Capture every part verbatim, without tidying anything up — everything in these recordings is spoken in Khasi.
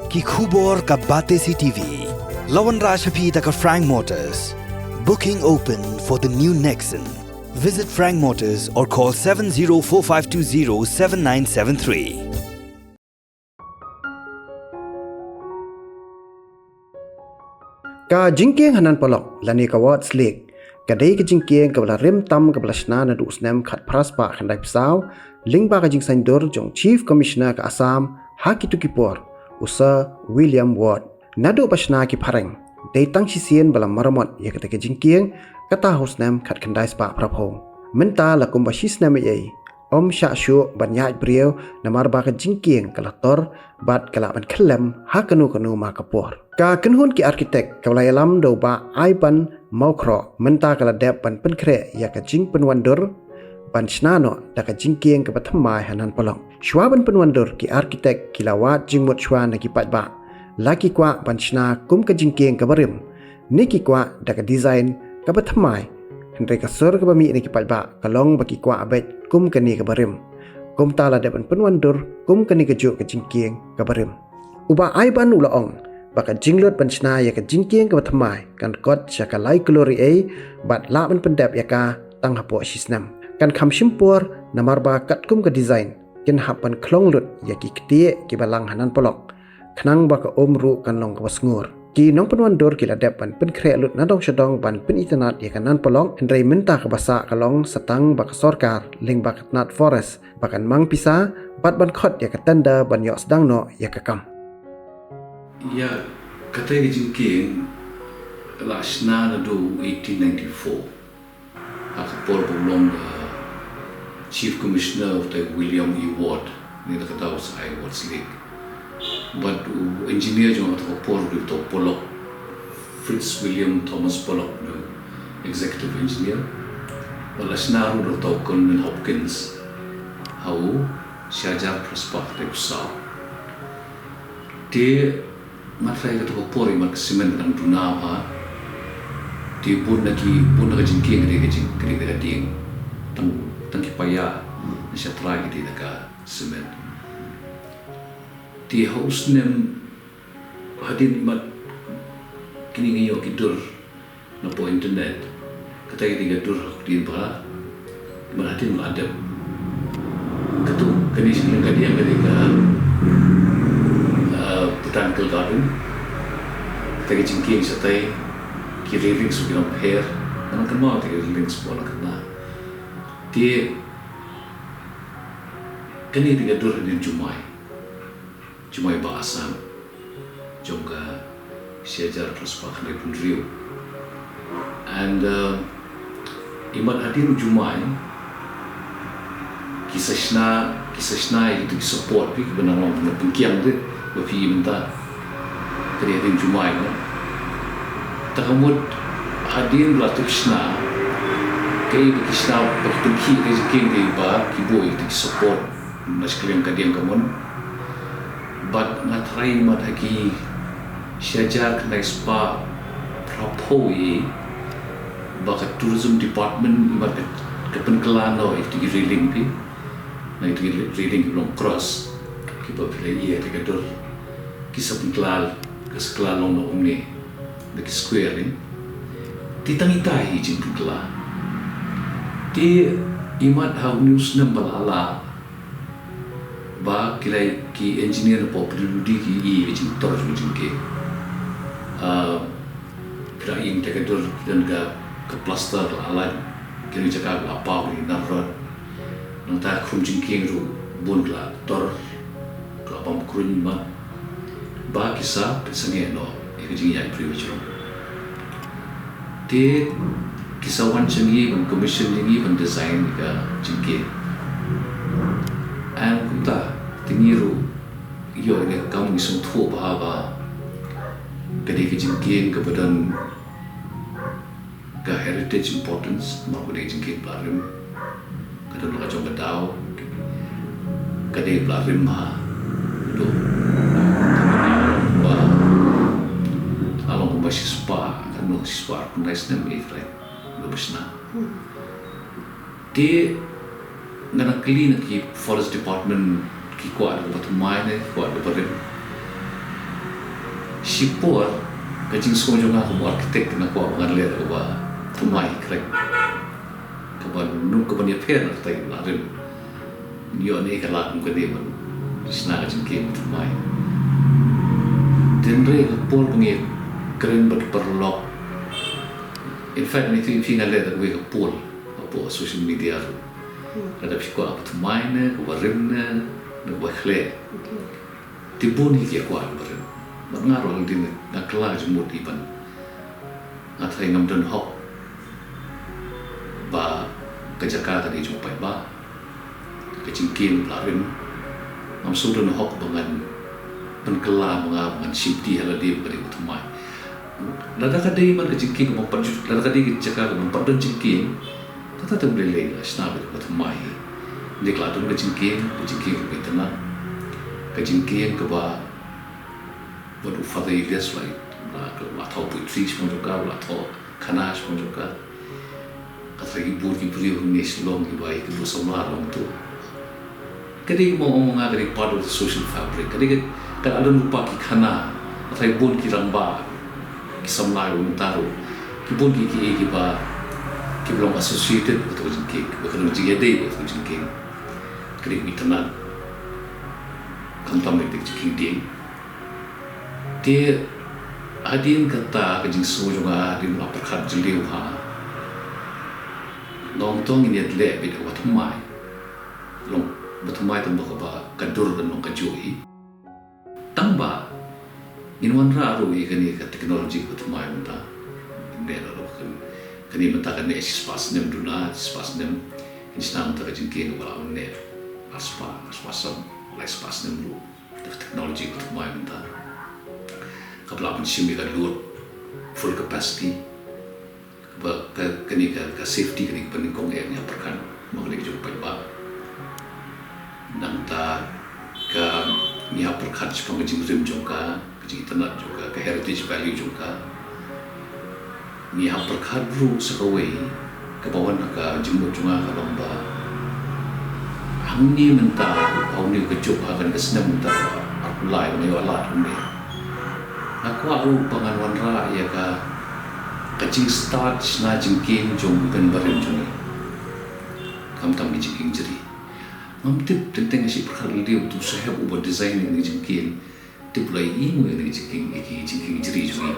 Ki khubor ka Batesi T V. La wanrah sha phi da ka Frank Motors. Booking open for the new Nexon. Visit Frank Motors or call seven zero four five two zero seven nine seven three. Ka jingkieng ha Nan Polok lane ka Wards Lake ka dei ka jingkieng kaba la rim tam kaba la shna naduh u snem khatphra spah khyndaiphew saw lyngba ka jingsaiñdur jong Chief Commissioner ka Assam ha kito ki por, u Sir William Ward. Naduh ba shna ki phareng, dei tang shisien ba la maramot ïa kata ka jingkieng, kata ha u snem khatkhyndai spah phraphew. Mynta la kumba shi snem ei ei ym shah shuh ban ïaid briew namar ba ka jingkieng ka la tor bad ka lah ban khyllem ha kano kano ma ka por. Ka kynhun ki architect kaba la ïalam da u Bah Ivan Mawkhroh mynta ka la dep ban pynkhreh ïa ka jingpynwandur ban shna noh da ka jingkieng kaba thymmai ha Nan Polok. Shuwa ban pynwandur, ki architect ki la wad jingmut shuwa na ki paidbah, la ki kwah ban shna kum ka jingkieng kaba rim ne ki kwah da ka design kaba thymmai. Hynrei ka sur kaba mih na ki paidbah ka long ba ki kwah beit kum kane kaba rim. Kumta la dep ban pynwandur kum kane kajuh ka jingkieng kaba rim. U Bah Ivan u la ong ba ka jinglut ban shna ïa ka jingkieng kaba thymmai kan kot sha ka lai klur ei ei bad lah ban pyndep ïa ka tang hapoh shi snem. Kan kham shim por namar ba katkum ka design kin hap ban khlong lut ïa ki ktieh kiba lang ha Nan Polok khnang ba ka um ruh kan long kaba sngur. Ki nongpynwandur ki la dep ban pynkhreh lut na dong sha dong ban pynitynnad ïa ka Nan Polok, hynrei mynta kaba sah ka long sa tang ba ka sorkar lyngba ka tnat Forest ba kan mang pisa bad ban khot ïa ka tender ban ïoh sdang noh ïa ka kam. Ïa, kata ka jingkieng la shna naduh eighteen ninety-four. Ha ka por ba u long, uh, Chief Commissioner u Sir William E. Ward, ne da kata u Sir Wards Lake. Bad u engineer jong kata ka por u dei u Pollock, Fitz William Thomas Pollock, u executive engineer. Bad la shna ruh da u Colonel Hopkins ha u shihajar phra spah khyndai phew saw. Te nga tharai kata ka por imat ka cement ka dang duna bha. Te bun na ki, bun na ka jingkieng ka dei ka jing, ka dei ka dieng. Tang, tang ki paia na shatrai ka dei na ka cement. Te ha u snem hadien imat kine ngi ïoh ki dur na poh internet. Kata ka dei ka dur ha ktien Bhara. Imat hadien la dep. Katu, kane shi kaliang ka dei ka, ah, Botanical Garden. Kata ka jingkieng shatai, ki railings ruh ki long pher. Nga nang kynmaw te ki railings ba la kynmaw. Te kane ka dei ka dur hadien jumai. Jumai ba Assam jong ka shihajar phra spah khyndai phew hynriew. And, uh, imat hadien u jumai ki sa shna, ki sa shna ïa kito ki support phi kiba nang long na pynkiang te ba phi ïohi mynta. Ka dei hadien jumai, no? Te ka mut hadien ba la tuh shna, kaei ba ki shna ba ki pynkhih ka jingkieng kaei ba ki buh ïa kito ki support na shi kaliang ka dieng ka mon. Bad nga tharai imat ha ki shihajar khyndai spah phraphew ei ba ka tourism department imat ka, ka pynkylla noh ïa kito ki railing phi. Na kito ki railing kiba long cross kiba phi la ïohi ha ka dur. Ki sa pynkylla, ka sa kylla long na umne, na ki square, eh. Te tang ita hi jingpynkylla. Te imat ha une u snem ba la lah ba ki la, ki engineer na poh P W D ki ïohi ka jingtor jong ka jingkieng. Ah, phi la ïohi te ka dur ki don ka, ka plaster ka la lait, kine ki jaka ka la paw ki nar rot. Nangta khrum jingkieng ruh bun ka la tor, ka la bam khrum imat. Ba ki sa pynsangeh noh ïa ka jingïaid briew jong. Te ki sa wan sha ngi ban commission ïa ngi ban design ïa ka jingkieng. And kumta te ngi ruh ïoh ïa ka kam, ngi sngewthuh bha ba ka dei ka jingkieng kaba don ka heritage importance, namar ka dei ka jingkieng ba la rim. Ka don la ka jong ka daw, ka dei ba la rim ha. Ka dei ba la long kumba shispah, ka long shispah khyndai snem, eh, trai. Ka dei ba shna. Te nga nang kylli na ki forest department, ki kwah da kaba thymmai ne ki kwah da kaba rim. Shipor ka jingsngew jong nga kum u architect nga kwah ba ngan leh da kaba thymmai kren. Kaba nym, kaba ïapher na kata ka la rim. Ïoh ne ka lad kum kane ban shna ka jingkieng thymmai. Hynrei ka por ba ngi kren bad paralok. In fact, ngi tip phi nga leh da kawei ka poll hapoh social media ruh. Lada phi kwah kaba thymmai ne kaba rim ne kaba khleh. Te bun hi ki kwah kaba rim. Bad nga ruh lada nga kylla ka jingmut hi ban, nga tharai ngam don hok ba ka jaka ka dei jong u paidbah. Ka jingkieng la rim. Ngam shu don hok ba ngan pynkylla ba nga, ba ngan shim ti ha lade ba ka dei kaba thymmai. Lada ka dei man ka jingkieng kaba pat ju, lada ka dei ka jaka kaba pat don jingkieng, kata te ym lei lei, la shna beit kaba thymmai hi. Ngi la don ka jingkieng, ka jingkieng kaba itynnad. Ka jingkieng kaba, bad u Father Elias la, la, la thoh poetry shaphang jong ka, la thoh khana shaphang jong ka. Ka tharai ki bun ki briew hangne Shillong kiba ïa ki bun samla long tu. Ka dei kumba ong nga ka dei part of the social fabric. Ka dei ka, ka la don lypa ki khana. Ka tharai bun ki rangbah, ki samla kiba mynta ruh, ki bun ki, ki, kiba, kiba long associated bad ka jingkieng, kiba ka long jingïadei bad ka jingkieng. Ka dei kaba itynnad. Khamtam ka dei ka jingkieng dieng. Te hadien kata ka jingsngew jong nga hadien la pyrkhat jylliew ha, long tang ngin ïa leh beit kaba thymmai. Long ba thymmai tang ba kaba ka dur kan long kajuh hi. Tang ba ngin wanrah ruh ïa kane ka technology kaba thymmai mynta. Ngin leh ruh kane, kane mynta ka neh shispah snem, duna shispah snem. Ngin shna mynta ka jingkieng kaba lah ban neh ar spah, ar spah san, lai spah snem ruh. Da ka technology kaba thymmai mynta, kaba lah ban shim ïa ka load full capacity. Kaba ka, kane ka, ka safety kane kaba nyngkong eh ngi hap pyrkhat, ma kane ka jong u paidbah. Nangta ka, ngi hap pyrkhat shaphang ka jingrim jong ka, ka jingitynnad jong ka, ka heritage value jong ka. Ngi hap pyrkhat ruh sa kawei kaba wan ha ka jingmut jong nga ka long ba hangne mynta, ha une u kajuh, ha kane ka snem mynta ba arphew lai ba nga ïoh lad hangne, nga kwah ruh ba ngan wanrah ïa ka, ka jingstad shna jingkieng jong u Ben barim jong ngi. Khamtam ki jingkieng jri. Ngam tip, teng teng nga shu pyrkhat lade uto u sahep uba design ïa kane ka jingkieng. Tip u la ïohi mo ïa kane ka jingkieng, ïa ki jingkieng jri jong ngi.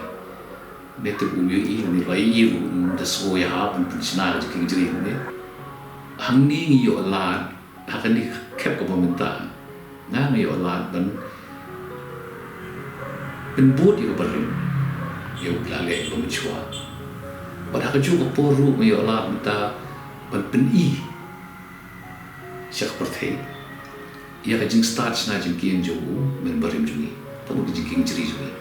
Ne tip um ïohi, ne la ïohi ruh, um da sngew ïa hap ban pynshna ka jingkieng jri ne. Hangne ngi ïoh lad, ha kane ka khep kaba mynta, nga nga ïoh lad ban pynbud ïa ka barim ïa u ba la leh ïa ka mynshuwa. Bad ha kajuh ka por ruh nga ïoh lad mynta ban pyni sha ka pyrthei ïa ka jingstad shna jingkieng jong u Ben barim jong ngi, tang ka jingkieng jri jong ngi.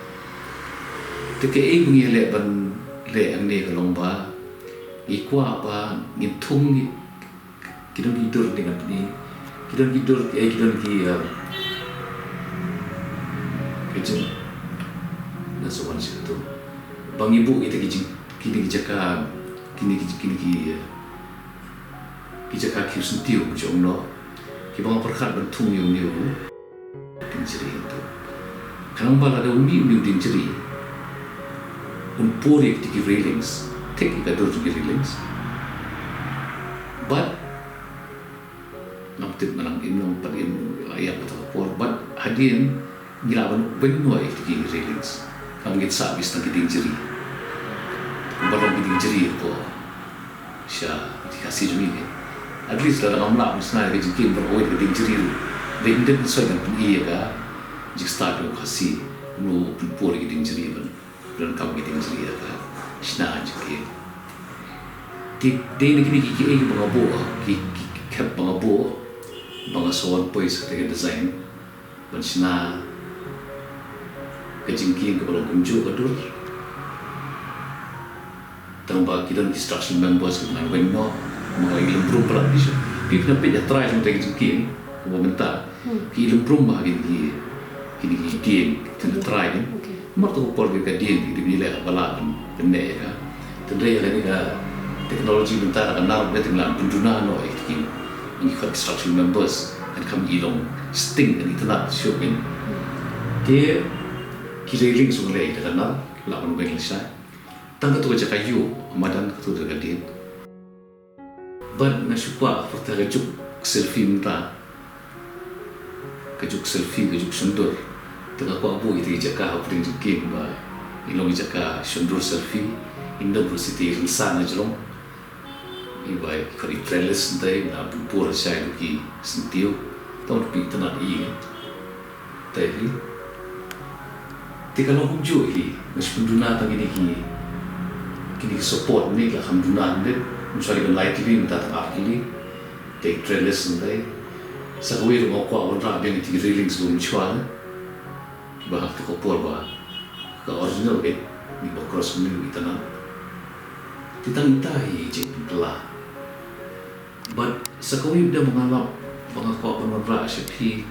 Te kaei ba ngi leh ban leh hangne ka long ba ngi kwah ba ngin thung ki, ki don ki dur, te ngan pyni, ki don ki dur, eh, ki don ki, eh, ki jing, na sa wan shi tu ba ngi buh kita ki jing, kine ki jaka, kine ki, kine ki, eh, ki jaka kiew syntiew jong no, kiba nga pyrkhat ban thung ïa une u dieng jri tu. Khnang ba lada u mih une u dieng jri, un pur ïa kita ki railings, thik ïa ka dur ki railings. Bad ngam tip, nga nang im, nang pat im ïa kata ka por, bad hadien ngi lah ban weng noh ïa kita ki railings. Ngam ngeit sah ba sdang ki dieng jri. Ba long ki dieng jri ko sha ki Khasi jong ngi. At least lada ngam lah ban shna ïa ka jingkieng ban weng ka dieng jri ruh, dei hynrei soi ngan pyni ïa ka jingstad jong u Khasi, kumno u pynpur ïa ka dieng jri ban, ban kam ka dieng jri ïa ka shna jingkieng. Te dei na kine ki, kiei kiba nga buh, ki, ki, ki khep ba nga buh ba nga sa wan poi sa kata ka design ban shna ka jingkieng kaba long kumjuh ka dur. Tang ba ki don ki structural members kiba ngan weng noh, ma ki lynbrum palat ki shu. Phi phin peit ïa trai jong kata ka jingkieng kaba mynta. Hmm. Ki lynbrum ma kine ki, kine ki dieng, kine trai kan. Okay. Namar tu ka por ka dieng ki dei ban leh ba lah ban, ban neh ïa ka. Hynrei ïa kane ka technology mynta ka nar ba te ngi lah ban pynduna noh ïa ki, ki construction members, kan kham i long sting, kan itynnad shuh kan. Hmm. Te Ki railings jong lei da ka nar, lah ban weng lashai. Tang kato ka jaka ïuh, madan kato da ka dien. Bad nga shu kwah pyrta ka juk selfie mynta. Ka juk selfie, ka juk shondur. Te nga kwah buh ïa ita ki jaka hapdeng jingkieng ba i long i jaka shondur selfie. Ynda buh siti rynsan na jrong. I bai ka ri trellis ntai na bupur shai ki sentiew. Tang pi tnat i. Te hi. Te ka long kumjuh hi. Nga shu pynduna tang kine ki, kine ki support ne, la kham duna ne. Nga shu ai ban lai kili mynta tang ar kili. Te trellis ntai. Sa kawei ruh nga kwah wanrah biang ïa ki railings ba mynshwa ne. Ba ha kato ka por ba ka original beit, ngi ba cross mynne ïa u itynnad. Te tang ita hi jingpynkylla. Bad sa kawei de ba nga lap ba nga kwah ban wanrah sha phi,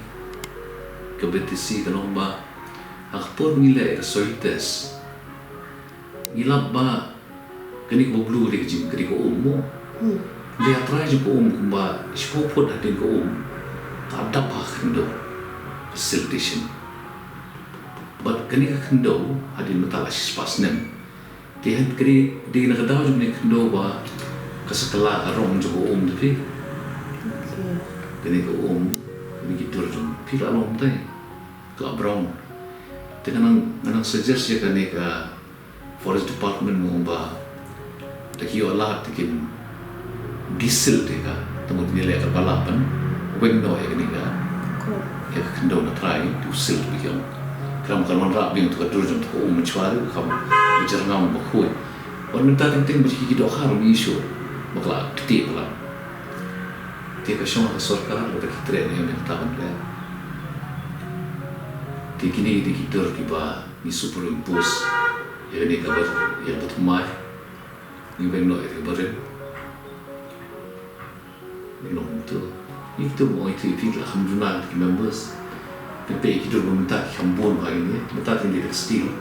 ka B T C, ka long ba ha ka por ngi leh ka soil test, ngi lap ba kane kaba blue ka dei ka jing, ka dei ka um mo. Hmm. Leh trai jong ka um kumba shiphew phut hadien ka um ka dap ha ka khyndew, ka siltation. Bad kane ka khyndew hadien mynta la shispah snem. Te ha ka dei, dei na ka daw jong kane ka khyndew ba ka sa kylla ka rong jong ka um te phi. Okay. Kane ka um, kane ki dur jong phi la long te ka la brown. Te nga nang, nga nang suggest ïa kane ka Forest Department mo ba da ki ïoh lad te kin deseal te ka, te mut ngi leh ka ba lah ban weng noh ïa kane ka, ïa ka khyndew na trai, to seal te ki ong. Kram kan wanrah biang to ka dur jong to ka um mynshwa ruh kam ba jyrngam ba khuid. Wan mynta teng teng ba ki dohkha ruh ngi shu ba ka la kti ba la. Te ka shong ha ka sorkar ba ki treh ne ïa mynta ban leh. Te kine ki dei ki dur kiba ngi superimpose ïa kane ka bar, ïa ka thymmai. Ngi weng noh ïa ka barim. Ngi long to. Ngi to mo ïa ki, phi la kham duna ki members. Phi peit ki dur ba mynta ki kham bun ha kine. Mynta ki dei ka steel.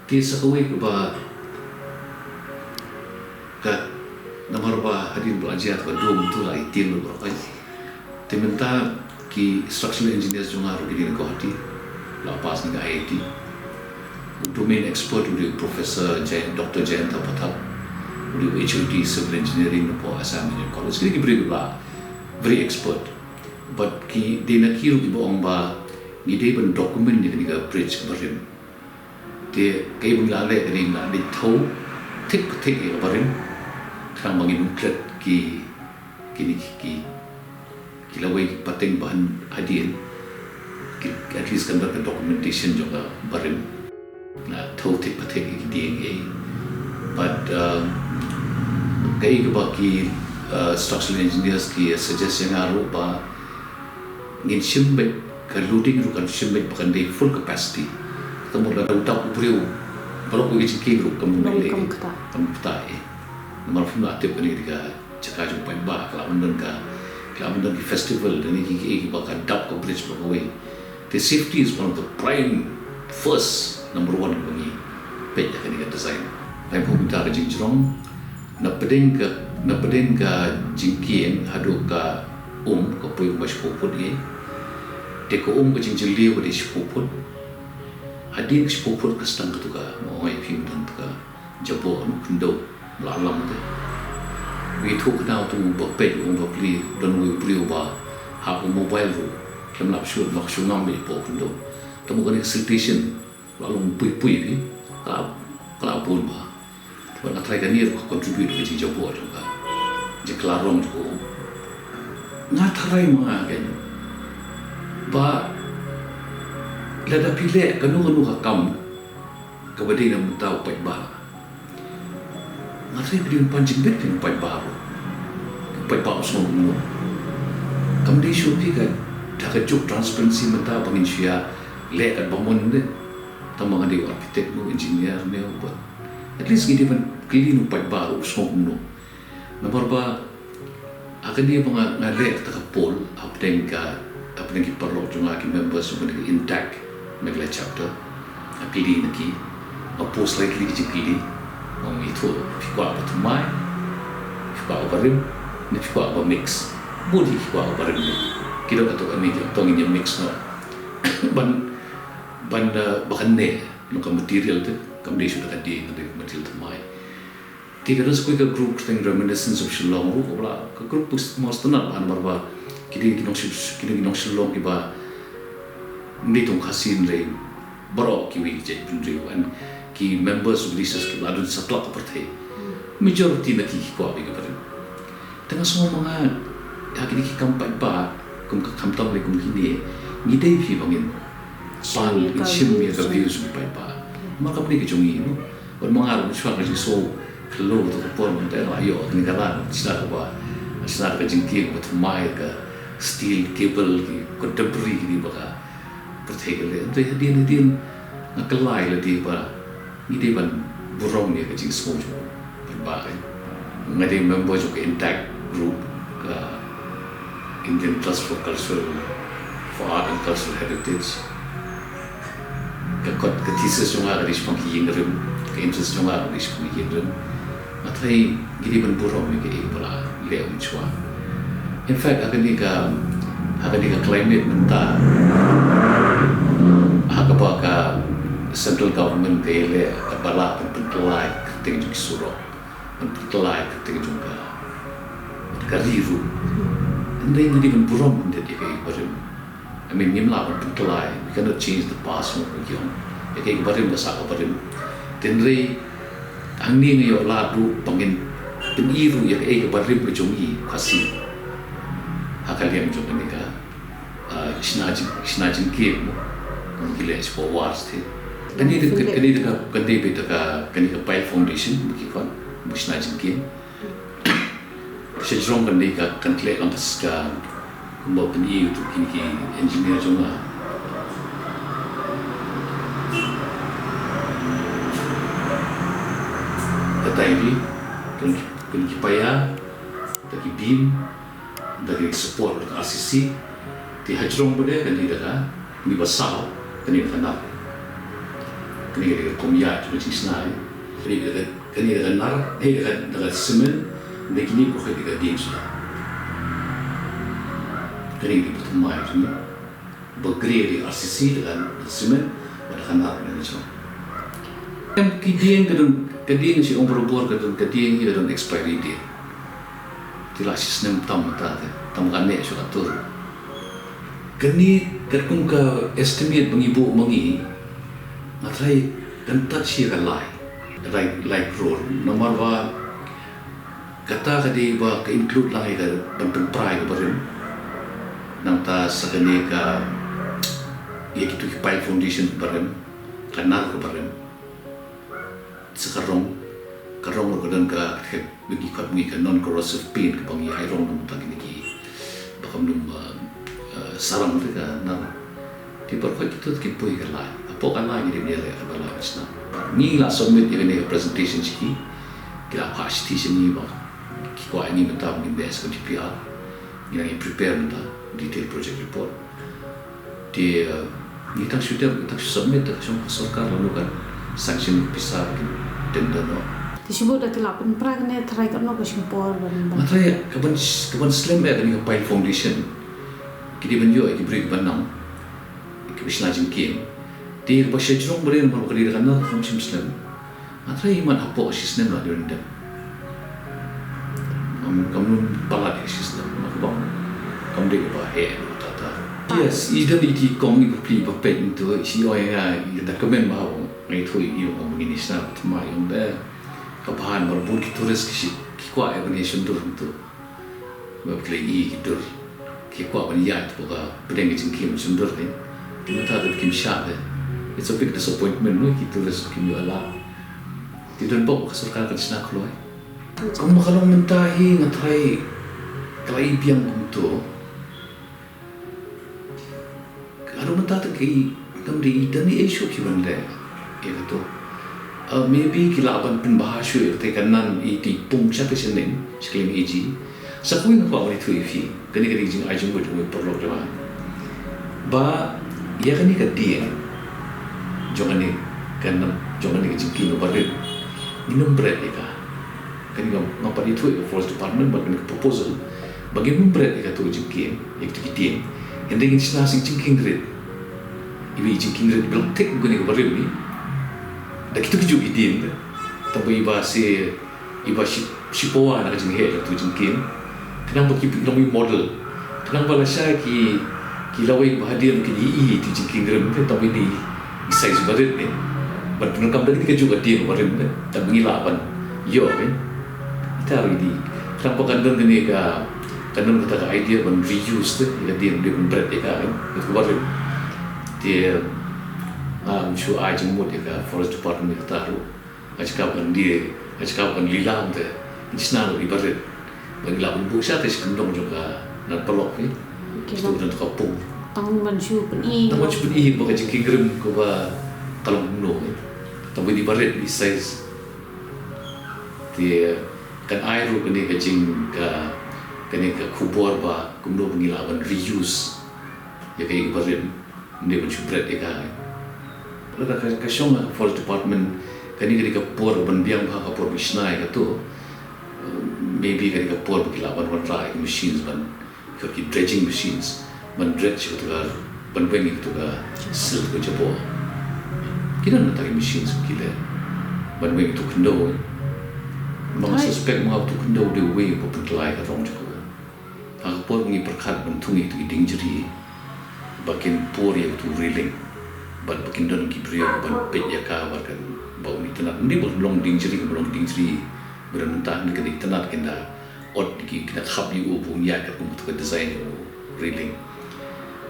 Te sa kawei kaba ka namar ba hadien ba la jia ka dum tu la ïa tien baroh kai. Te mynta ki structural engineers jong nga ruh ki dei na Guwahati, la pass na ka I I T. U domain expert u dei u Professor Jay-, Doctor Jayanta Pathak, u dei u H O D Civil Engineering na poh Assam Engineering College. Ki dei ki briew kiba very expert. Bad ki dei na ki ruh kiba ong ba ngi dei ban document ïa kane ka bridge ka barim. Te kaei ba ngi la leh ka dei ngi la dei thew thik pa thik ïa ka barim. Khnang ba ngin ym klet ki, kine ki, ki, ki lawei ki pateng ba hadien. Ki, at least kan don ka documentation jong ka barim. Ngi la thew thik pa thik ïa ki D N A. But, um, kaei kaba ki, uh, structural engineers ki suggest ïa nga ruh ba ngin shim beit ka loading ruh kan shim beit ba kan dei full capacity. Ka mut lada u dap u briew baroh kawei ka jingkieng ruh kam lei, kam ktah, kam ktah eh. Namar phim lah tip kane ka jaka jong paidbah, ka lah ban don ka, ka lah ban don ki festival, da ne ki, ki, kiba ka dap ka bridge baroh kawei. Te safety is one of the prime, first, number one ba ngi peit ïa kane ka design. Ngi pynta ka jingjrong, na pdeng ka, na pdeng ka jingkieng haduh ka um ka poi kumba shiphew phut ïa. Te ka um ka jingjylliew ka dei shiphew phut. Hadien ka shiphew phut ka sdang kato ka, ma ong ïa phi mynta ka jaboh na khyndew la lam te. Wi thu kynmaw tu ba peit u ba plie don uwei u briew ba hap u mobile ruh khlem lap shuh ba ka shu ngam ïa poh khyndew. Te mo kane ka siltation la long pui pui phi. Ka la, ka la bun ba. Ba nga tharai kane ruh ka contribute ka jingjaboh jong ka, jingkylla rong jong ka um. Nga tharai ma nga kein ba lada phi leh kano kano ka kam kaba dei na bynta u paidbah, nga tharai phi dei ban pan jingbit phi na u paidbah ruh. U paidbah u sngew kumno? Kam dei shuh phi ka, da ka juk transparency mynta ba ngin shu ïa leh katba mon de. Tang ba nga dei u architect ne u engineer ne u, but at least ngi dei ban kylli na u paidbah ruh u sngew kumno. Namar ba ha kane ba nga, nga leh kata ka poll hapdeng ka, hapdeng ki paralok jong nga, ki members jong kane ka INTACH Meghalaya Chapter. Nga kylli na ki, nga post lai tylli ki jingkylli. Nga ong, ïathuh, phi kwah ba thymmai, phi kwah ba rim, ne phi kwah ba mix? Bun hi ki kwah ba rim. Ki don, kato kane ki ong to ngin ïa mix noh. Ban Ban, uh, ba kan ne, nong ka material te, kam dei shuh da ka dieng, ka dei material thymmai. Te ka don sa kawei ka group kyrteng Reminiscence of Shillong ruh, ka bla, ka group bus mos tynat ban marba, ki dei ki nong Shi-, ki dei ki nong Shillong kiba, ym dei tang Khasi hynrei baroh kiwei ki jaitbynriew, and ki members of leaders kiba la don satlak ka pyrthei. Majority na ki ki kwah ba ïa ka barim. Te nga sngew ma nga, ha kine ki kam paidbah, kum ka khamtam lei kum kine, ngi dei phi ba ngin pan, ngin shim ïa ka views jong ki paidbah. Ma kam dei ka jong ngi, no? Bad ma nga ruh shuwa ka jingsngew khloo to ka por mynta la ïoh kane ka lad, shna kaba, shna ka jingkieng ba thymmai, ka steel cable, ki contemporary kine ba ka pyrthei ka leh. Te hadien hadien nga kylla ïa lade ba ngi dei ban burom ïa ka jingsngew jong u paidbah. Nga dei member jong ka INTACH group, ka Indian Trust for Cultural, for Art and Cultural Heritage. Ka kot, ka thesis jong nga ka dei shaphang ki ïing rim, ka interest jong nga ka dei shaphang ki ïing rim. Nga tharai ngi dei ban burom ïa kaei ba la leh u mynshuwa. In fact, ha kane ka, ha kane ka climate mynta, ha kaba ka central government ka ïaleh kaba lah ban pynkylla ïa ka kyrteng jong ki surok, ban pynkylla ïa ka kyrteng jong ka, ka ri ruh. Hynrei ngi dei ban burom ïa kaei ba rim. I mean, ngim lah ban pynkylla, we cannot change the past, no, we can. Ïa kaei kaba rim ka sah kaba rim. Hynrei hangne ngi ïoh lad ruh ba ngin pyni ruh ïa kaei kaba rim ka jong ngi Khasi ha ka liang jong kane ka, ah, shna jing, shna jingkieng, mo. Kum ki leh shapoh wars te. Kane dei, kane dei ka, kane dei ka, kane ka pile foundation, mo, ki khot, mo, shna jingkieng. Sha jrong kan dei ka, kan khleh lang ka, kumba pyni ïa uto kine ki engineer jong nga. Kata ïa ki, kan, kan ki paia, da ki beam, da ki support ka R C C, te ha jrong pat de kan dei da ka, kane ba saw, kane da ka nar. Kane ka dei ka kum ïaid jong ka jingshna, eh. Kane da ka, kane da ka nar, eh, da ka, da ka cement, da kine ko ka dei ka dieng shuh. Kane dei ba thymmai jong ngi. Ba grey dei R C C da ka, da ka cement, bad da ka nar kane jong. Em, ki dieng ka don, ka dieng shi ong barabor ka don, ka dieng hi ka don expiry date. Te la shi snem tam mynta te, tam kane shu atur. Kane katkum ka estimate ba ngi buh ma ngi, nga tharai kan touch ïa ka lai, lai, lai crore. Namar ba kata ka dei ba ka include lang ïa ka ban pynpra ïa ka barim. Nangta sa kane ka, ïa kito ki pile foundation ka barim, ka nar ka barim. Sa ka rong, ka rong ruh ka don ka, ka, ngi khot ngi ka non corrosive paint kaba ngi ai rong nangta kine ki, ba kam dum, uh, uh, sarang te ka nar. Te baroh kito ki poi ka lai. Hapoh ka lai ngi dei ban ïaleh kaba lai shna. Ngi la submit ïa kane ka presentation sha ki. Ki la phah shithi sha ngi ba ki kwah ïa ngi mynta ba ngin leh sa ka D P R. Ngi la ngi prepare mynta detailed project report. Te, uh, ngi tang shu dem, ngi tang shu submit, te ka shong ka sorkar lano kan sanction pisa ba kin tender noh. Te shu mut da ki la pynpra kane, tharai katno ka shim por ban, ban. Nga tharai ka ban, ka ban slem eh kane ka pile foundation. Ki dei ban ïoh eh ki briew kiba nang, kiba shna jingkieng. Te kaba sha jrong ba dei namar ba ka dei da ka nar kam shym slem. Nga tharai imat hapoh shi snem la dei ban dem. Kam, kam dei palat ïa shi snem, ma ka bang. Kam dei kaba heh ruh ta ta. Yes, i don iti kong i bapli bapet ntu, shi oi nga, i da kmen ba haba ngi thui i ong ba ngin ïa shna thymmai ong da. Ka bahan marabun ki tourist ki shi, ki kwah ïa ban ïa shon dur ntu. Ba ki la ïohi ki dur. Ki kwah ban ïaid hapoh ka pdeng ka jingkieng shon dur ne. Te mynta ruh kim shah de. It's a big disappointment, no, ki tourist kim ïoh lad. Te don bok ka sorkar kan shna kloi. Kumba ka long mynta hi nga tharai ka la i biang kumto. Haduh mynta te ki, kam dei, don i ei shuh ki ban leh ïa kato. Uh, maybe ki lah ban pynbha shuh ïa kata ka nan i ti pung sha ka shaneng, sha ka liang A G. Sa kawei nga kwah ban ïathuh ïa phi, kane ka dei ka jingai jingmut jong u paralok jong nga. Ba ïa kane ka dieng jong kane ka nam, jong kane ka jingkieng ba rit, ngin ym bret ïa ka. Kane nga, nga pat ïathuh ïa ka Forest Department bad kane ka proposal ba ngin ym bret ïa kato ka jingkieng, ïa kato ki dieng. Hynrei ngin shna sha ka jingkieng rit. Iba i jingkieng rit iba long thik bun ïa ka barim ni. Da kito ki juh ki dieng te. Tang ba iba shi, iba shi, shi pawa na ka jingheh jong tu jingkieng. Khnang ba ki long i model. Khnang ba lashai ki, ki lawei ba hadien ki i i tu jingkieng rim te tang ba i size barit ni. Ban pyndonkam da kito ki juh ka dieng barim te. Tang ba ngi lah ban ïoh ni. Ita ri di. Khnang ba kan don kane ka, kan don kata ka idea ban reuse te, ïa ka dieng dei ban bret ïa ka, ïa ka barim. Te, ah, nga shu ai jingmut ïa ka Forest Department ïa kata ruh. Nga jaka ban die, nga jaka ban lilam te, ngi shna ruh i barit. Ban ïa la ban buh sha te shi kyndong jong ka na paralok hi. Kito ban don ka pung. Tang ban shu pyni. Tang ban shu pyni ba ka jingkieng rim kaba ka long kumno hi. Tang ba i barit i size. Te kan ai ruh kane ka jing ka, kane ka khubor ba kumno ba ngi lah ban reuse ïa ka, ïa ka barim, ym dei ban shu bret ïa ka. Lada ka, ka shong ha Forest Department, kane ka dei ka por ban biang bha ka por ba shna ïa kato. Maybe ka dei ka por ba ki lah ban wanrah ïa ka machines ban, ki dredging machines, ban dredge ïa kato ka, ban weng ïa kato ka silt ka jabor. Ki don kata ki machines ki leh ban weng ïa kato khyndew. Ma nga suspect ma nga kato khyndew dei uwei uba pynkylla ïa ka rong jong ka. Ha ka por ngi pyrkhat ban thung ïa kato ki diengjri ba kin pur ïa kato railing, bad ba kin don ki briew ban peit ïa ka, bad kan ba un itynnad. Ym dei ba long diengjri, ba long diengjri ba don mynta, ym dei, kan itynnad, kin da ot ki, kin da khap ïa u ba un ïaid katkum kato ka design ïa u railing.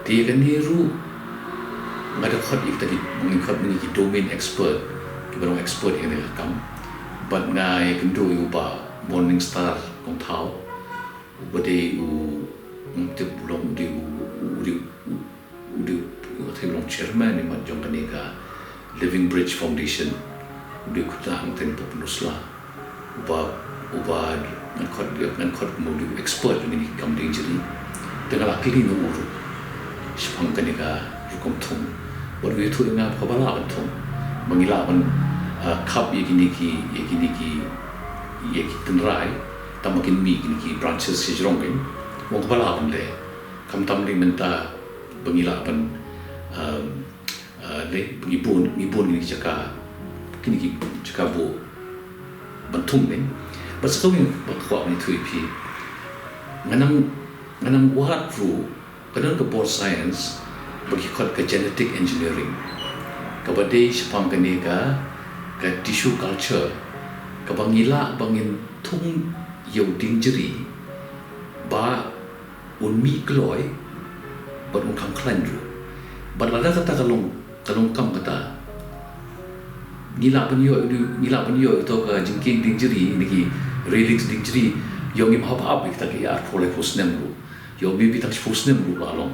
Te ïa kane ruh nga da khot ïa kita ki, ngi khot ngi ki domain expert, kiba long expert ïa kane ka kam. Bad nga ïakynduh ïa u Bah Morningstar Kongthaw, uba dei u, ngam tip u long, u dei u, u dei u, u dei u, u dei u long chairman imat jong kane ka Living Bridge Foundation, u dei u khynnah hangtei na Pynursla. Uba, uba ngan khot, ngan khot kum u dei u expert jong kine ki kam diengjri. Te nga la kylli na u ruh shaphang kane ka rukom thung. Bad u ïathuh ïa nga ba kaba lah ban thung, ba ngi lah ban, ah, khap ïa kine ki, ïa kine ki, ïa ki tynrai, tang ba kin mih kine ki branches shajrong kein. U ong kaba lah ban leh. Khamtam dei mynta ba ngi lah ban, um, ah, leh, ngi bun, ngi bun kine ki jaka, kine ki jaka buh ban thung kein. Bad sa kawei ba nga kwah ban ïathuh ïa phi, nga nang, nga nang wad ruh, ka don ka bor science ba ki khot ka genetic engineering, kaba dei shaphang kane ka, ka tissue culture, kaba ngi lah ba ngin thung ïa u diengjri ba un mih kloi bad un kham khlaiñ ruh. Bad lada kata ka long, ka long kam kata, ngi lah ban ïoh, ngi lah ban ïoh ïa kato ka jingkieng diengjri, ne ki railings diengjri, ïoh ngim hap ap ïa kita ki arphew laiphew snem ruh. Ïoh maybe tang shiphew snem ruh lah long.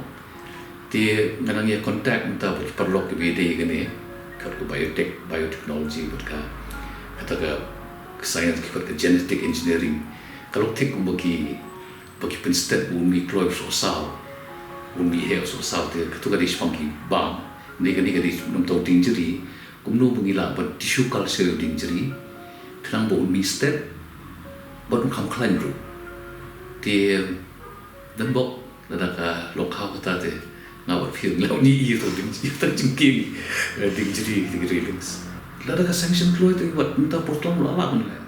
Te nga nang ïa contact mynta bad ki paralok kiba ïadei ïa kane, ka, ka biotech, biotechnology bad ka, kata ka, ka science ki khot ka genetic engineering. Ka long thik kumba ki, ba ki pynstet ba un mih kloi u sohsaw, un mih heh u sohsaw, te kato ka dei shaphang ki bam. Ne kane ka dei shaphang u diengjri, kumno ba ngi lah ban tissue culture u diengjri, khnang ba un mih stet bad un kham khlaiñ ruh. Te don bok, lada ka long khaw kata te nga bad phi ngi la ïohi ïa uto u ding, ïa uto u jingkieng, eh, diengjri, ki railings. Lada ka sanction kloi te wat mynta por tlong la lah ban leh.